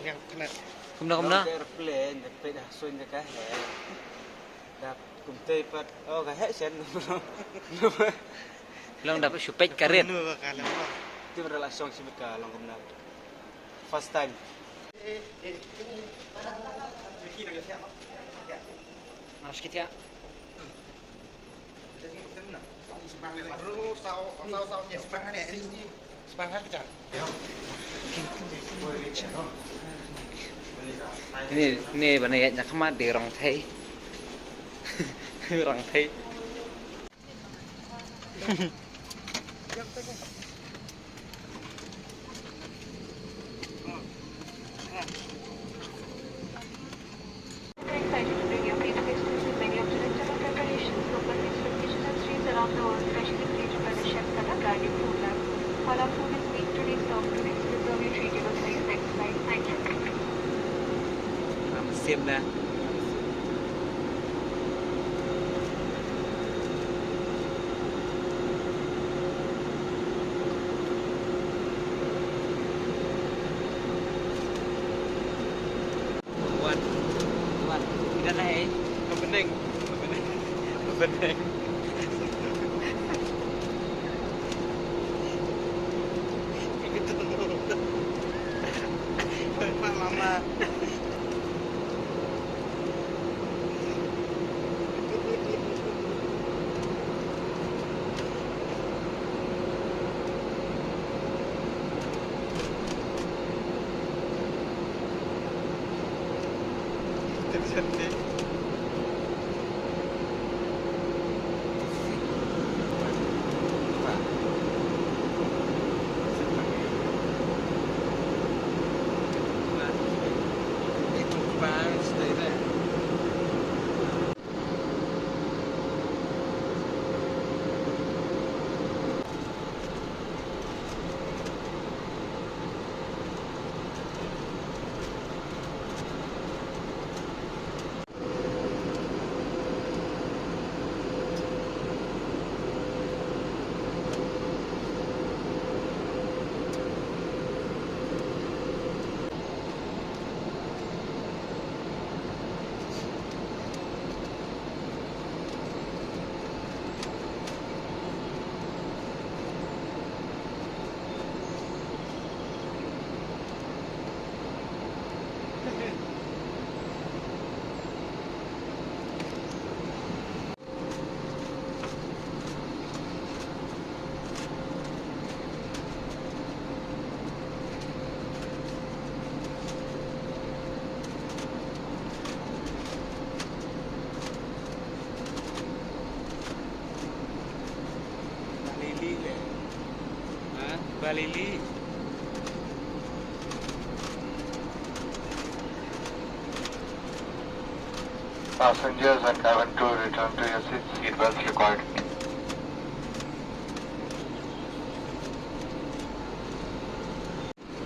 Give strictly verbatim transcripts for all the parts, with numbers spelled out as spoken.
Kumno, kumno? Long ka aeroplane da peit ha suiñ da ka heh. Da kumtei pat, oh, ka heh shen. Long da shu peit ka rit. Kumno ba ka long? Tim rel asong shi mit ka long kumno. First time. Mas kita. Ni, ni bana ya nyak ma de rong thai. Rong thai. Excited to bring your favorite destination menu of traditional preparations from buffets from kitchen and streets around the world, specially created by the chefs at our branded food lab. All our food is meat today, served today, so reserve your treat. You will face next flight. Thank you. Sim na. Wan. Wan. Ida na, eh. Ka beneng. Ka beneng. Ka beneng. Mama. Balili le. Ha? Balili. Passengers and cabin crew, return to your seats. Seat belts required.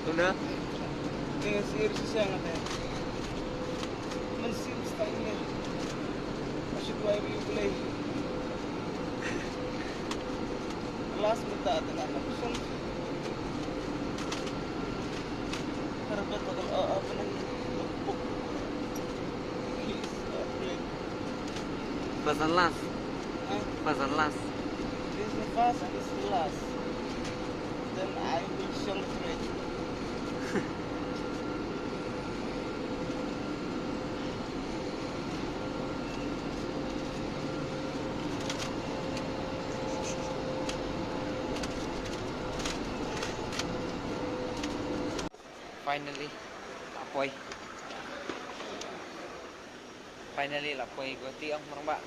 Tuna? Ni sir sisang ate. Man sim style ne. Ashi tuai bi ulai. Last minute ate na na. Song. Harapat ko, uh, apa nang? Yes, okay. First and last. Huh? First and last. This is the first and this is the last. Then I will celebrate. Finally, la poi. Finally, la poi Guwahati, ong Rangbah.